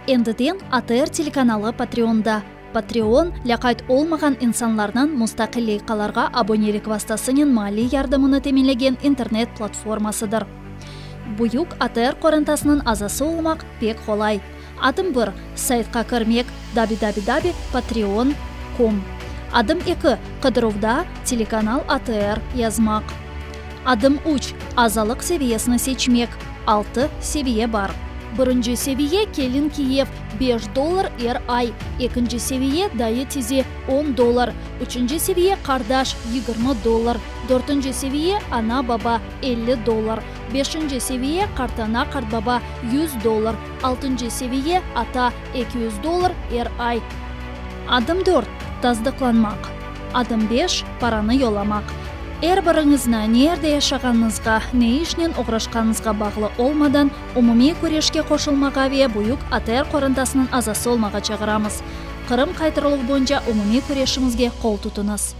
Endiden ATR telekanalı Patreonda. Patreon, lâqayt olmağan insanlarnıñ mustaqil leyhalarğa abonelik vastasınen maliy yardımını teminlegen internet platformasıdır. Büyük ATR qorantasınıñ azası olmaq pek qolay. Adım bir, saytqa kirmek, www. Patreon. Com. Adım eki, qıdıruvda telekanal ATR yazmaq. Adım üç, azalıq seviyesini seçmek, altı seviye bar. Birinci seviye, kelin-kiyev, beş dollar er ay, ekinci seviye, dayı-tize, on dollar, üçünci seviye, qardaş, 20 dollar, dörtünci seviye, ana-baba, 50 dollar, beşinci seviye, qartana-qartbaba, 100 dollar, altıncı seviye, ata, 200 dollar er ay. Adım dört, tasdıqlanmaq. Adım beş, paranı yollamaq. Er biriñizni, nerde yaşağanıñızğa, ne işnen oğraşqanıñızğa bağlı olmadan, umumiy küreşke qoşulmağa ve büyük ATR qorantasınıñ azası olmağa çağıramız. Qırım qaytarıluv boyunca umumiy küreşimizge qol tutuñız.